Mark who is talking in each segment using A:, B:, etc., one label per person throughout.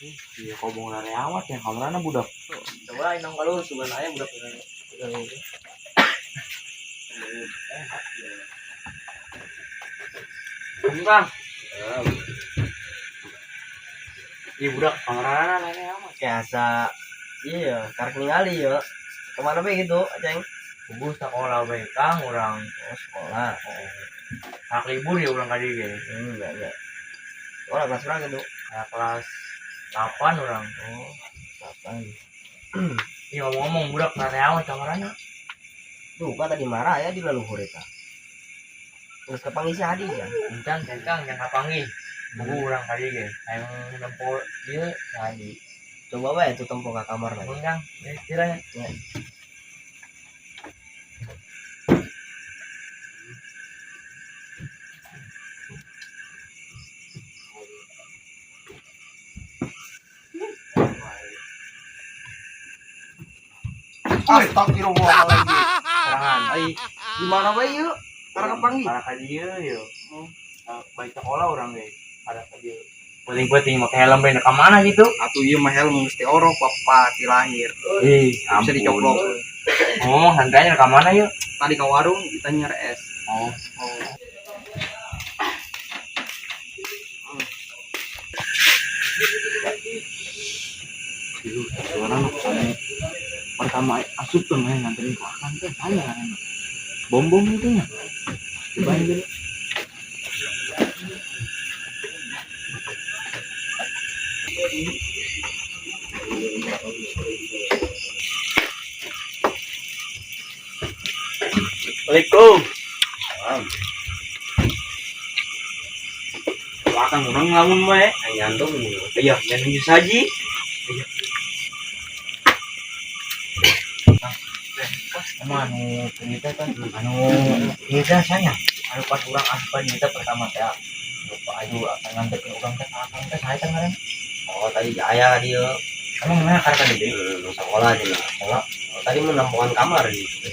A: Iya, kobong lare amat ya, kamarana budak.
B: Coba nong kalur sugan aya budak ini.
A: Kang. Iya budak, kamarana lare amat.
B: Kayak iya, karek ningali ya. Kemana be gitu, Aceng?
A: Kubu sekolah bae Kang urang.
B: Oh, sekolah.
A: Oh. Hak libur ya urang kali ge.
B: Enggak. Sekolah kelas berapa gitu?
A: Kayak kelas 8 urang.
B: Oh, 8.
A: Iya ngomong-ngomong budak lare amat kamarana.
B: Duh, kok tadi marah ya di leluhur eta. Terus kepanggih si Hadi ya.
A: Encan Kang yang kapanggih. Kubu urang kali ge. Hayang nempo ieu Hadi.
B: Coba wae itu tempo ke kamar lagi.
A: Kang, ya kiranya.
B: Ya.
C: Astagfirullahaladzim.
A: Serangan.
C: Ai, gimana bae yuk? Karena kepanggih.
A: Karena ka dieu yeuh. Baik sekolah urang ge. Karena ka dieu. Penting-penting make helm bae ka mana gitu.
C: Atuh ieu mah helm geus teh orok papa ti lahir.
A: Ih,
C: Bisa dicoplok.
A: Ngomong santai aja ka mana yuk?
C: Tadi ke warung kita nyari es.
A: Oh.
C: Oh.
A: Suara nu pertama asup tuh main nganterin ke akang teh saya kan. Bom-bom itu nya. Coba aja. Assalamualaikum. Akang urang ngelamun bae.
B: Nyandung.
A: Iya, nyandung saji. Iya. Emang anu cerita kan anu ieu teh saya anu pas urang asupan ieu teh pertama teh lupa ayu akan nganterkeun urang teh ka akang teh saha teh ngaran?
B: Oh, tadi aya dia.
A: Emang mana karena tadi
B: Sekolah dia.
A: Sekolah.
B: Oh, tadi mau nempoan kamar gitu.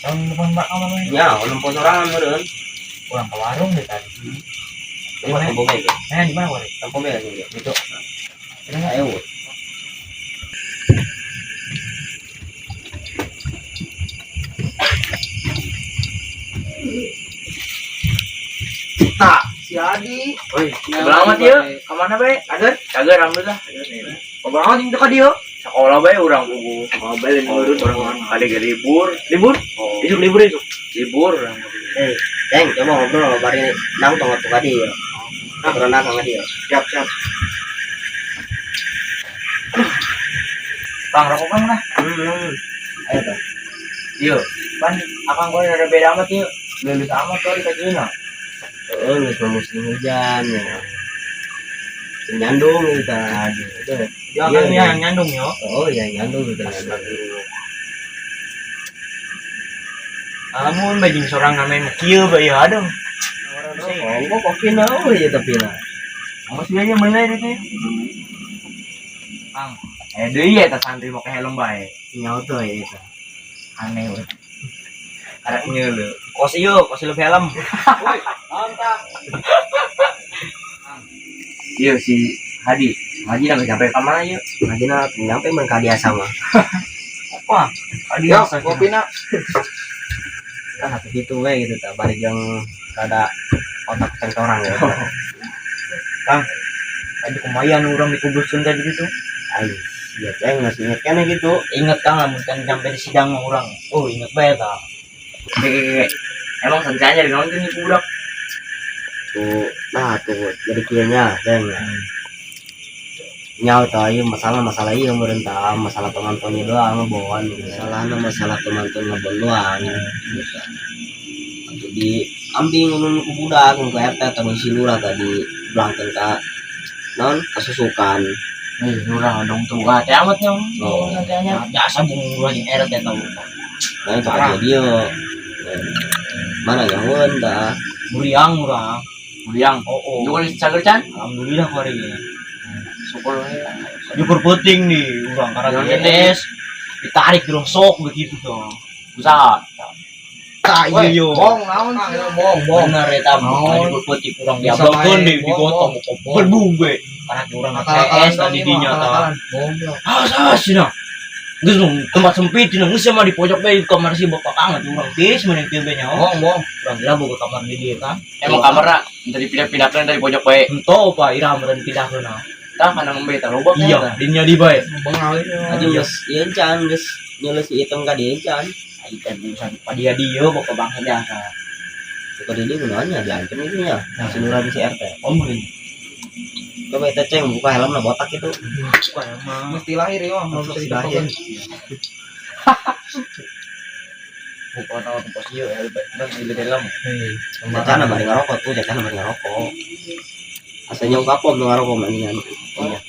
A: Tahun depan mbak kamar mana?
B: Ya, nempo sorangan meureun.
A: Urang ke warung deh tadi.
B: Coba tempo bae.
A: Nah, di mana warung?
B: Tempo bae aja gitu.
A: Ayo.
B: Ayo.
C: Nah, si Adi.
A: Woi, selamat ya. Kemana bae? Kager? Kager alhamdulillah. Kabar amat ka dieu? Sekolah bae urang buku.
B: Oh, bae
A: Oh, urang ada ge libur. Libur?
B: Oh.
A: Isuk libur isuk. Libur.
B: Ceng, coba ngobrol bari nang tong atuh ka dieu. Aturan akang ka dieu.
C: Siap, siap.
A: Kang rokok Kang lah.
B: Ayo tuh.
A: Iya, pan akang gue ada beda amat yuk. Lulus amat tuh di kacina.
B: Heeh, geus mah musim hujan ya. Musim nyandung gitu. Aduh, itu.
A: Ya akang
B: Iya,
A: yang nyandung yo.
B: Oh, iya nyandung gitu.
A: Amun bajing seorang namanya kieu bae ya aduh.
B: Oh, kok kopi na oh iya tapi na.
A: Awas biaya meulai itu. Kang, deui eta santri make helm bae.
B: Nyaho tuh ya itu.
A: Aneh we. Karek nyeuleu.
B: Kos ieu, kos ieu helm.
C: Mantap.
A: Iya si Hadi. Hadi nggak sampai ke mana yuk?
B: Nanti na nyampe mun ka dia sama.
A: Apa? Hadi
C: Yo, kopi nak.
B: Nah, begitu we gitu ta bari jeung rada otak cengkorang ya.
A: Kang, tadi kumayan urang dikubuskeun tadi gitu.
B: Ai, ya ceng masih inget kan gitu.
D: Ingat Kang lamun kan sampai di sidang mah urang. Oh, inget bae ta.
A: Oke, emang senjanya di nonton nih budak.
B: Tuh, nah tuh jadi kieu nya ceng. Nyaho ta ieu masalah-masalah ieu meureun ta, masalah penonton ieu doang ngebon. Masalahna masalah penonton ngebon doang gitu. Jadi ambing ulun ku budak ku RT atau si lurah tadi belangkeun ka non kasusukan.
A: Nih, lurah dong tua teh amat nyong.
B: Oh.
A: Santainya.
D: Biasa bung lurah jeung RT tau.
B: Nah, itu aja dia. Mana nyahoeun tah?
D: Muriang urang.
A: Muriang.
D: Oh, oh.
A: Juga di cager can?
D: Alhamdulillah kuari ge.
A: Syukur we.
D: Syukur penting nih urang karena
A: Jangan
D: GS ditarik dirosok begitu tuh.
A: Usaha.
D: Tah iya yo.
C: Bohong naon sih? Bohong, bohong.
D: Bener eta
C: Naon?
D: mah peutik urang
C: Bisa
D: diablokkeun
C: bae,
D: deui
C: bohong,
D: digotong
C: bohong.
D: berbung we. Karena urang
C: Akal-akalan
D: CS
C: dong
D: tadi
C: ieu mah,
D: dinya tah.
C: akal-akalan. Bohong ya.
D: Ah, sih nah. Geus nu tempat sempit cenah geus mah di pojok bae di kamar si bapak kang atuh urang tiris mending kieu bae nya.
C: Bohong, bohong.
D: Urang gila boga kamar di dieu kan.
A: Emang kamarna dari pindah-pindahkan dari pojok bae.
D: Henteu pak ira meureun pindahkeun ah.
A: Tah kana nembe tah loba.
D: Iya, dinya di bae.
C: Bengal ieu.
B: Aja geus ieu can geus nyeuleus si hitam ka dieu can.
D: Ai teh urusan pa dia dieu bapak bangsa biasa.
B: Suka di dieu kunaonnya diancam itu nya. Si lurah di si RT.
D: Om meureun.
B: Coba eta ceng buka helmna botak itu.
D: Buka mah.
C: Mesti lahir ieu mah,
B: Mesti
C: bisa
B: lahir.
C: ditotokeun.
D: Buka naon pos ieu ya bener di dalam.
B: Jacana bari ngarokok tuh, jacana bari ngarokok. Asa nyong kapok nu ngarokok mendingan. Iya.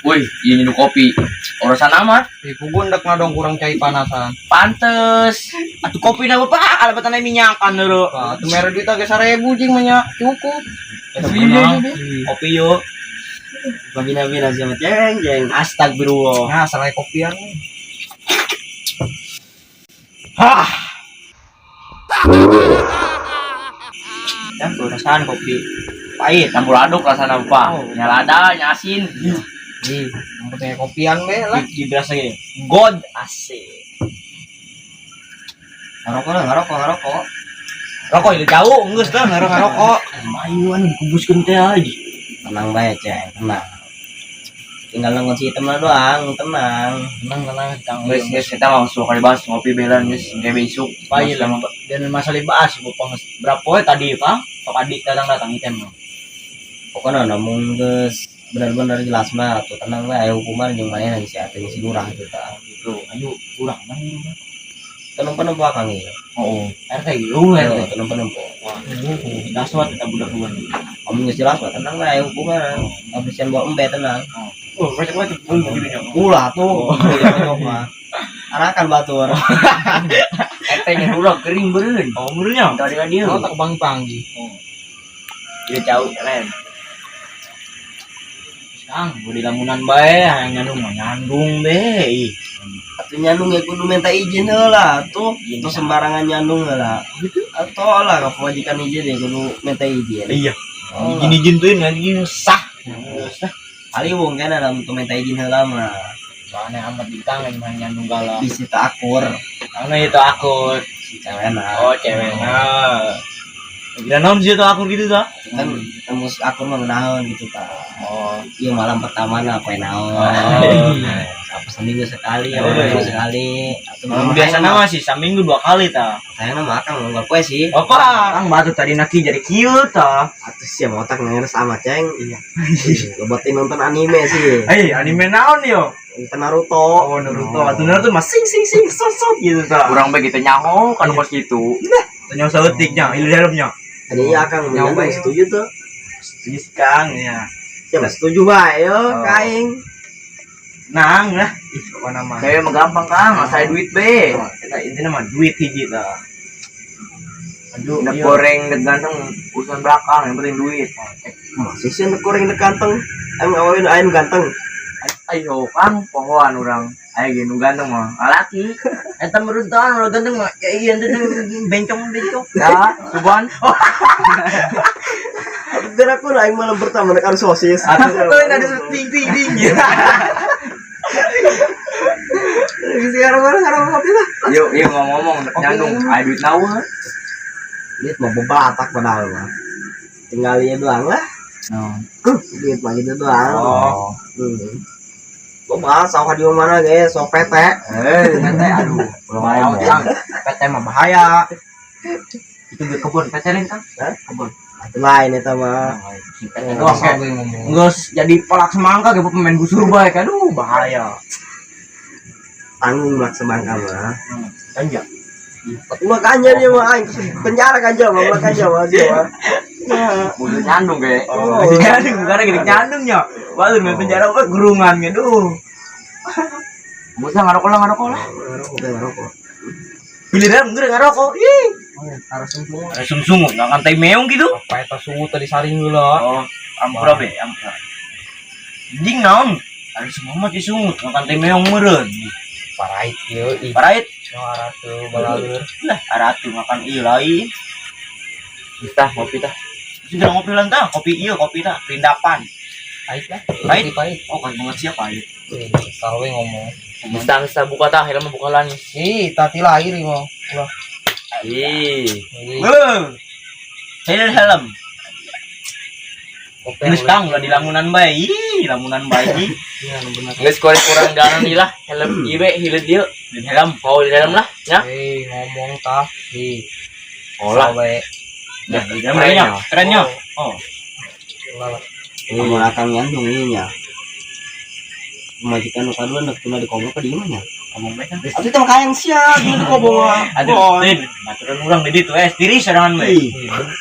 A: Woi, ieu nyeduh kopi. Urusan amat.
C: Ih, pugun dek ngadong kurang cai panasan.
A: Pantes.
D: Atuh kopi na bapak alabatan minyakan dulu.
C: Wah, tuh mere duit ge 1000 jing mah nya cukup.
D: Iya, Kopi yuk.
B: Babina-bina sama ceng ceng.
D: Astagfirullah.
C: Nah, salah kopian.
D: Hah. Ya, urusan kopi pahit.
A: Campur aduk rasana bapak.
D: Oh.
A: Nya lada, nya asin.
C: Ih, yang penting kopian we lah.
D: Di berasa gini. God asik.
B: Ngarokok lah, ngarokok, ngarokok.
D: Rokok itu jauh, geus lah ngarok ngarokok. Mayuan dikubuskeun teh aja.
B: Tenang bae ceng, tenang. Tinggal nunggu si hitam lah doang, tenang.
D: Tenang tenang Kang.
A: Geus geus kita mah suka dibahas ngopi belan geus kayak besok.
D: Payi lah dan masalah bahas bapak geus berapa we tadi Pak? Sok adik datang-datang item mah.
B: Pokoknya namun geus benar-benar jelas mah tuh tenang bae aya hukuman jeung manehna si RT jeung si lurah gitu tah.
D: Gitu. Ayo kurang nang.
B: Penempo akang ieu.
D: Oh, RT lu RT.
B: Penempo.
D: Wah, daswat kita budak dua.
B: Kamu geus jelas mah tenang bae aya hukuman. Habis bawa embe tenang.
D: Oh, macam-macam belum gitu nya.
B: Ulah tuh. Mah. Arakan batur.
A: RT nya urang kering beureun.
D: Oh, meureunnya.
A: Tadi kan dia.
C: Oh, tak bang panggi.
A: Dia jauh keren.
D: Kang, gua di lamunan bae, hayang nyandung mah nyandung be. Ih,
B: Atuh nyandung ya kudu minta izin heula tuh.
D: Iya,
B: Tuh sembarangan nyandung heula. Atau lah ka pamajikan izin ya kudu minta izin.
D: Iya.
B: Oh,
D: Izin-izin tuh nanti sah. Sah.
B: Aliwong kan dalam tuh minta izin heula mah.
D: Soalnya amat di tangan mah nyandung gala.
B: Bisi teu akur
D: Karena itu akut.
B: si cewekna.
D: Oh, cewek. Nah. Kira naon sih itu akur gitu ta?
B: Kan tembus akur mah ngeunaheun gitu ta.
D: Oh.
B: Iya malam pertama na poe naon.
D: Oh.
B: Apa seminggu sekali,
D: Oh,
B: apa
D: iya.
B: minggu sekali. Atau
D: Kalau biasa nama sih seminggu dua kali ta.
B: Saya mah akang unggal poe sih.
D: Apa? Kang batu tadi naki jadi kieu ta.
B: Atuh sia mah otak ngeres sama ceng. Iya. Lebatin nonton anime sih.
D: Eh, anime naon yo?
B: Nonton Naruto.
D: Oh, Naruto. Atuh Naruto mah sing sing sing sot sot gitu ta.
A: Urang bae gitu nyaho kan kos gitu.
D: Tanya saeutiknya, ilu dalamnya.
B: Tadi iya akang
C: Nyoba
B: nyandung
C: ya.
B: setuju tuh.
D: Setuju sih Kang ya.
B: Ya mah setuju bae yo
D: Oh.
B: kaing.
D: Nang lah.
C: Ih, pokoknya mah.
A: Saya mah gampang Kang, asal duit be.
D: Kita intinya mah duit hiji ta. Aduh,
A: Dek
D: iya.
A: goreng, dek ganteng urusan belakang, yang penting duit.
B: Masih sih nu goreng dek ganteng. Emang awewe nu aya nu ganteng.
A: Ayo Kang, pohoan urang. Ayo ge nu ganteng mah, lalaki.
D: Eta menurut tahan udah ganteng mah. Ya iya ente bencong-bencong.
A: Ya, subuhan.
B: Biar aku aing malam pertama nek harus sosis.
D: Atuh tuh ada ting ting ting.
B: Sekarang bareng sekarang kopi lah.
A: Yuk, yuk ngomong-ngomong dek nyandung, ayo duit naon.
B: Duit mah bebatak padahal mah. Tinggal ieu doang lah. Duit mah gitu doang.
A: Oh.
B: Loba sawah di mana ge sok PT.
A: Eh, PT aduh.
D: Bahaya, Kang. PT mah bahaya. Itu di kebun PT lain, Kang.
B: Hah?
D: Kebun.
B: Itu lain eta mah.
D: Si PT doang
C: Asal
D: kayak
C: gue ngomong.
D: Nggak jadi pelak semangka kayak pemain busur baik. Aduh, bahaya.
B: Tanggung lah semangka mah.
D: Ganja.
B: Ulah ganja dia mah aing penjara ganja mah, ulah ganja mah dia mah. Ya.
A: Musuh nyandung ge.
B: Oh.
D: Masih nyandung, bukan gede nyandungnya. Waduh, main penjara kok gerungan gitu.
A: Musuh ngarokok lah, ngarokok lah.
B: Ngerokok, ngerokok.
D: Pilih dalam gue ngerokok. Ih.
C: Harus semua.
D: Sungsung nggak kan tai meong gitu.
C: Apa eta sungut tadi saring heula.
D: Oh, ampura be, ampura. Anjing naon? Ada semua mah sungut, nggak kan tai meong meureun.
C: Parait ieu ih.
D: Parait.
C: Yang aratu balaleur.
D: Lah, aratu makan ieu lain.
A: Bisa ngopi tah.
D: Sudah ngopi lan tah, kopi ieu kopi tah, rindapan.
C: Pahit lah.
D: Pahit?
C: Pahit.
D: Oh, kan banget siapa pahit.
C: Salah we ngomong.
A: Bisa bisa buka tah, helm buka lan.
C: Ih, tati lahir ieu mah. Ulah.
A: Ih.
C: Ih,
D: Heuh. Helm helm.
C: kopi
D: Geus Kang ulah di lamunan bae. Ih, lamunan bae ih.
C: Iya, nu bener.
A: Geus korek kurang jalan ieu lah. Helm ieu we hileut dieu.
D: Di helm.
A: Oh, di helm lah, ya.
C: Eh, ngomong tah. Ih,
A: Oh lah.
C: sawe.
D: Ya, di helm kerennya. Kerennya. Oh.
C: Ulah lah.
B: Amun akang nyandung ieu nya. Majikan nu kadua ndek tuna di kobong ka di imah nya.
D: Ngomong bae kan.
B: Atuh teh mah kayang sia tuna di kobong mah.
D: Aduh, Tin, baturan urang di ditu tiris sorangan we.
B: Ih,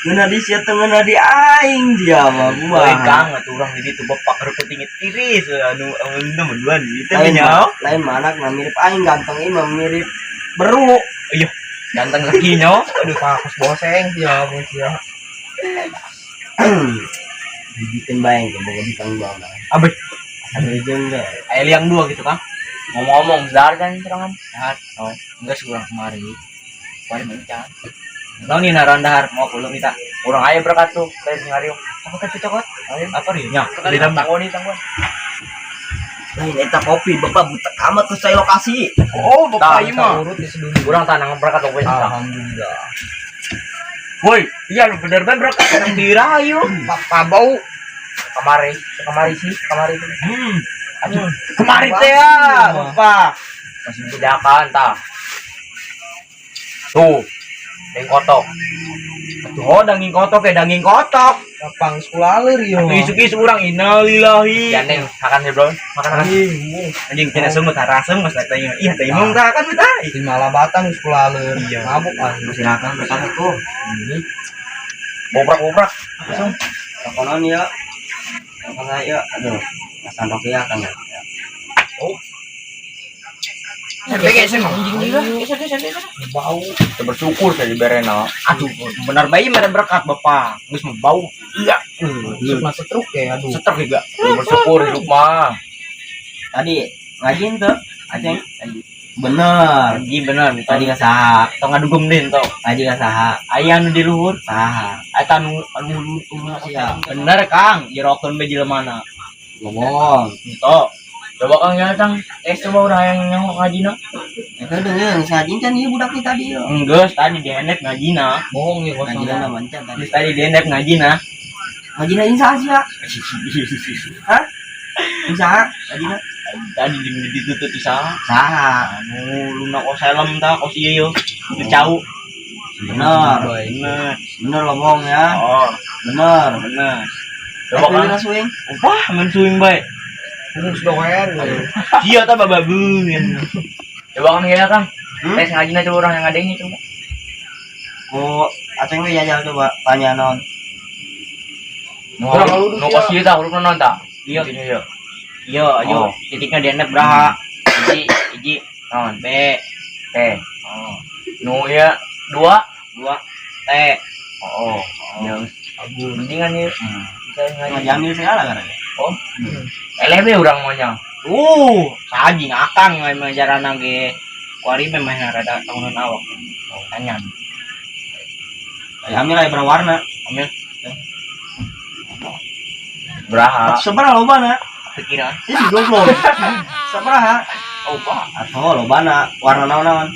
B: ngeunah di sia teh ngeunah di aing dia mah
D: Lain
B: kumaha.
D: Kang, atuh urang di ditu bapak keur tinggi tiris anu anu menduan gitu
B: Lain
D: nya.
B: mah, lain mah anak mah mirip aing ganteng ieu mah mirip beru.
D: Iya, ganteng lagi nyo.
C: Aduh, kakus boseng ya, mun sia.
B: Dibikin bae ke boga bintang bang.
D: Abe,
B: Asa jeung ge.
D: aya liang dua gitu Kang.
A: Ngomong-ngomong, sedar kan serangan.
D: Dahar. Oh, enggak sih urang kemari. Kemari mencan. Naon nih naran dahar mau kulo minta.
A: Urang aya berkat tuh, kayak sing ngariung.
D: Apa kan cocok?
A: Ayo.
D: Apa rieu nya? Di dalam
A: Tangguan nih, tangguan.
B: Lain eta kopi bapak butek amat tuh saya lokasi.
D: Oh, bapak ieu mah.
C: Urut di seduni.
A: Urang tanang berkat tuh we.
C: Alhamdulillah.
D: Woi, iya lu bener bener berkat nang dirayu.
C: Pak bau. Kamari, kamari sih, kamari.
D: Aduh, kemari teh ya, bapak.
A: Masih bedakan tah. Tuh. Deng kotok.
D: Aduh, oh, daging kotok ya, daging kotok.
C: Lapang sekolah ieu.
D: Aduh, isuk-isuk urang innalillahi.
A: Ya neng, makan sih, Bro. Makan makan.
D: Anjing cenah sungut harasem geus teh. Ih, teh imung tah kan tah.
C: Di malabatan sekolah leur.
D: Iya.
C: Mabuk anjing.
B: Silakan berkat tuh.
A: Bobrak-bobrak.
B: Langsung. Konon ya. Rokok saya, aduh. Masan rokok ya kan ya.
A: Anjing juga. Geser geser geser.
C: Bau.
A: Kita bersyukur saya diberena.
D: Aduh, benar bayi mere berkat bapak. Geus mah bau. Iya.
C: Masuk setruk ya, aduh.
D: Setruk juga.
A: Bersyukur hidup mah.
B: Tadi ngajin tuh, Aceng. Bener.
D: Ngaji bener.
B: Tadi ka saha?
D: Tong ngadugem din tong.
B: Ngaji ka saha?
D: Aya nu di luhur.
B: Saha?
D: Eta nu anu luhur.
B: Iya.
D: Bener Kang, jerokeun bae jelema.
B: Ngomong.
D: Ento.
A: Coba Kang ya Kang. Coba urang yang nyaho ngajina.
B: Eta deung ngajin can ieu budak tadi yo.
D: Enggeus tadi dihendep ngajina.
C: Bohong nih kosong.
B: Ngajina mancan tadi.
D: Geus tadi dihendep ngajina.
B: Ngajina jeung saha sia? Hah? Jeung saha? Ngajina?
D: Tadi di ditutup ti saha?
B: Saha?
D: Anu luna kos helm tah kos ieu yo. Itu cau.
B: Bener.
D: Bener.
B: Bener ngomong ya.
D: Oh,
B: Bener.
D: bener.
A: Coba Kang.
B: Kang suing.
D: Wah, main suing bae.
C: Bungkus doer.
D: Iya tah bababu.
A: Coba Kang ya Kang.
B: Hmm?
A: Tes ngajina coba orang yang ngadengnya coba.
B: Ku Aceng we jajal coba tanya non.
A: Nu
C: Urang ngaludus
A: nu
C: ya.
A: kos ieu tah hurufna naon tah?
D: Iya.
A: Intinya ieu.
D: Iya, ayo.
A: Oh.
D: Titiknya diendep braha. Hiji, hiji,
A: Naon?
D: B,
A: T.
D: oh,
A: Nu ieu dua.
D: dua, T.
A: Oh. Ya
C: Agun.
A: mendingan ieu. Bisa ngaji.
B: Ngajamil segala kan.
A: Oh. Eleh we urang maunya.
D: Sajing akang emang jarana ge. Kuari memang rada tahunan awak. Tanya.
B: Amil aya berwarna.
D: Amil
A: Beraha.
B: Sabaraha lobana?
D: Pikiran.
B: Ih goblok. Sabaraha?
D: Oh, Pak.
B: Atau lobana warna naon-naon?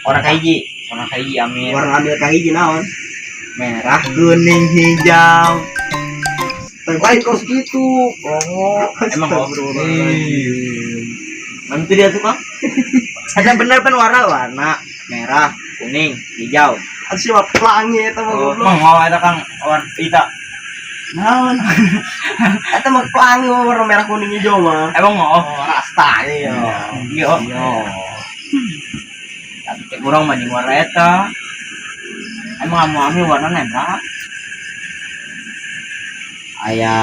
B: Warna kahiji.
D: Warna kahiji amil.
B: Warna amil kahiji naon? Merah, kuning, hijau.
C: Lain kos gitu. Bongo.
D: Emang oh.
B: Nanti dia tuh Kang. Ada bener kan warna merah, kuning, hijau.
C: Aduh siapa pelangi eta mah
D: Oh,
C: goblok.
D: Mang mau eta Kang warna ita.
B: Naon? Eta mah pelangi mah warna merah kuning hijau mah.
D: Emang mau.
B: Rasta iya.
D: Iya.
B: Iya.
D: Tapi cek urang mah jeung warna eta. Emang amu amil warna nebra.
B: Aya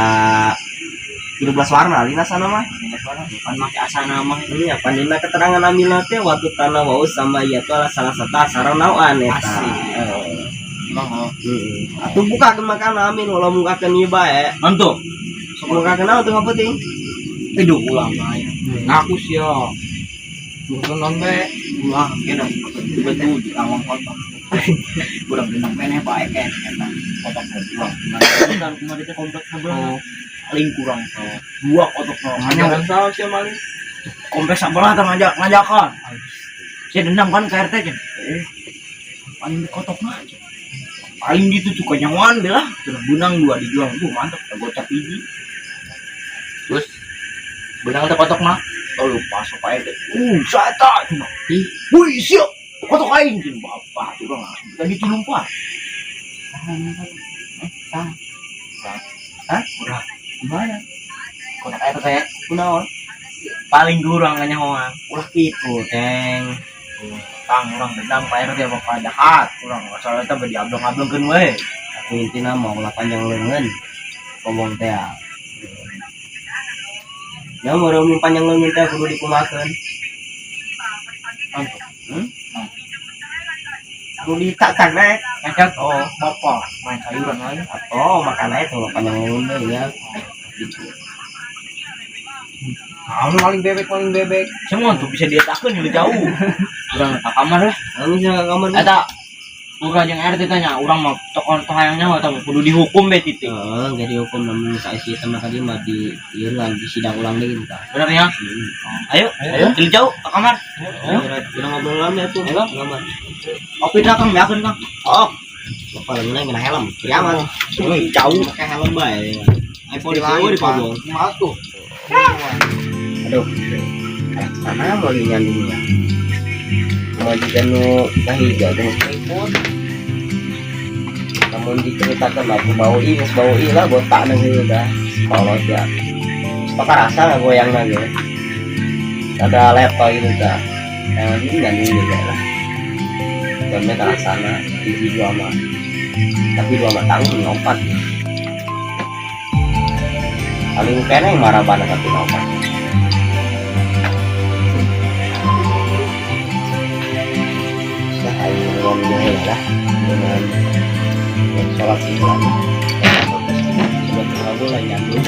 B: 13 warna lina sana mah.
D: Kan make asana mah.
B: Iya, pandina keterangan amilna teh waktu tanah wau sama ieu tuh adalah salah satu asaran nauan eta.
D: Asik. Emang oh.
B: Heeh. Atuh bukakeun makan amin walau mukakeun ieu bae.
D: Mantu.
B: Sok mukakeun naon teu penting.
D: Aduh ulah mah ya.
C: Ngaku sih ya. Bukan non be.
D: Ulah kena betul di awang kotok. Kurang dendam keneh bae kan eta. Kotok dua. Kan kemarin teh komplek sebelah. Paling kurang dua kotok.
C: Hanya kan salah sih maling.
D: Komplek sebelah teh ngajak ngajakan. Saya dendam kan ke RT kan. Paling di kotok mah. Paling gitu suka nyawan belah. Terus bunang dua dijual. Tuh mantap, gocap hiji.
A: Terus benang teh kotok mah.
D: Oh lupa sok Pak RT. Saya cina. Ih, wih siap. Kotok aing cina bapak tuh orang langsung. Tadi tuh lupa.
A: Hah?
D: Kurang.
A: Gimana? Kotok air teh
B: Kunaon?
D: Paling kurang nyahoan.
B: Ulah kitu, Teng.
D: Tang orang dendam Pak RT bapak jahat. Kurang masalah eta badi ablong-ablongkeun we.
B: Aku intina mah ulah panjang leungeun. Ngomong teh. Ya. Ya mau mun panjang leungeun teh kudu dikumakeun.
D: Hmm?
B: Kudu dicacak deh.
A: Ngacak.
D: Oh, bapak main sayuran aja.
B: Atau makan aja tuh panjang leungeun deui ya. Gitu.
C: Naon maling bebek maling bebek.
D: Semua tuh bisa dietakeun lebih jauh.
A: Urang ka kamar lah.
B: Anu sih ke kamar.
A: Eta urang jeung RT tanya, urang mah tokon hayang nyawa tah kudu dihukum be titik.
B: Heeh, jadi hukum namun saisi eta mah tadi mah di ieu lah di sidang ulang deui kita.
A: Bener ya?
D: Ayo, ayo, lebih jauh ke kamar.
B: Ayo, kita ngobrol lama ya tuh.
A: Ayo.
B: Kamar.
D: Kopi dah Kang, beakeun Kang.
B: Oh. Bapak leungeun kena helm. Kiamat.
D: Jauh.
B: Pakai helm bae. Ayo polisi eueuh di pabong.
C: Masuk.
B: Aduh. Sana mau nyandungnya. Mau juga nu kahija geus ikut. Namun diceritakan aku bau i, geus bau i lah botak nang ieu dah. Kolot ya. Pakar rasa lah goyang lagi. Ada laptop itu dah. Yang ini nyandung juga lah. Jamnya ke sana, hiji dua mah. Tapi dua mah tanggung opat. Paling kene yang marah banget tapi opat. Lah ayo ngomong lah dengan sholat sih lah. Sudah terlalu lah nyandung.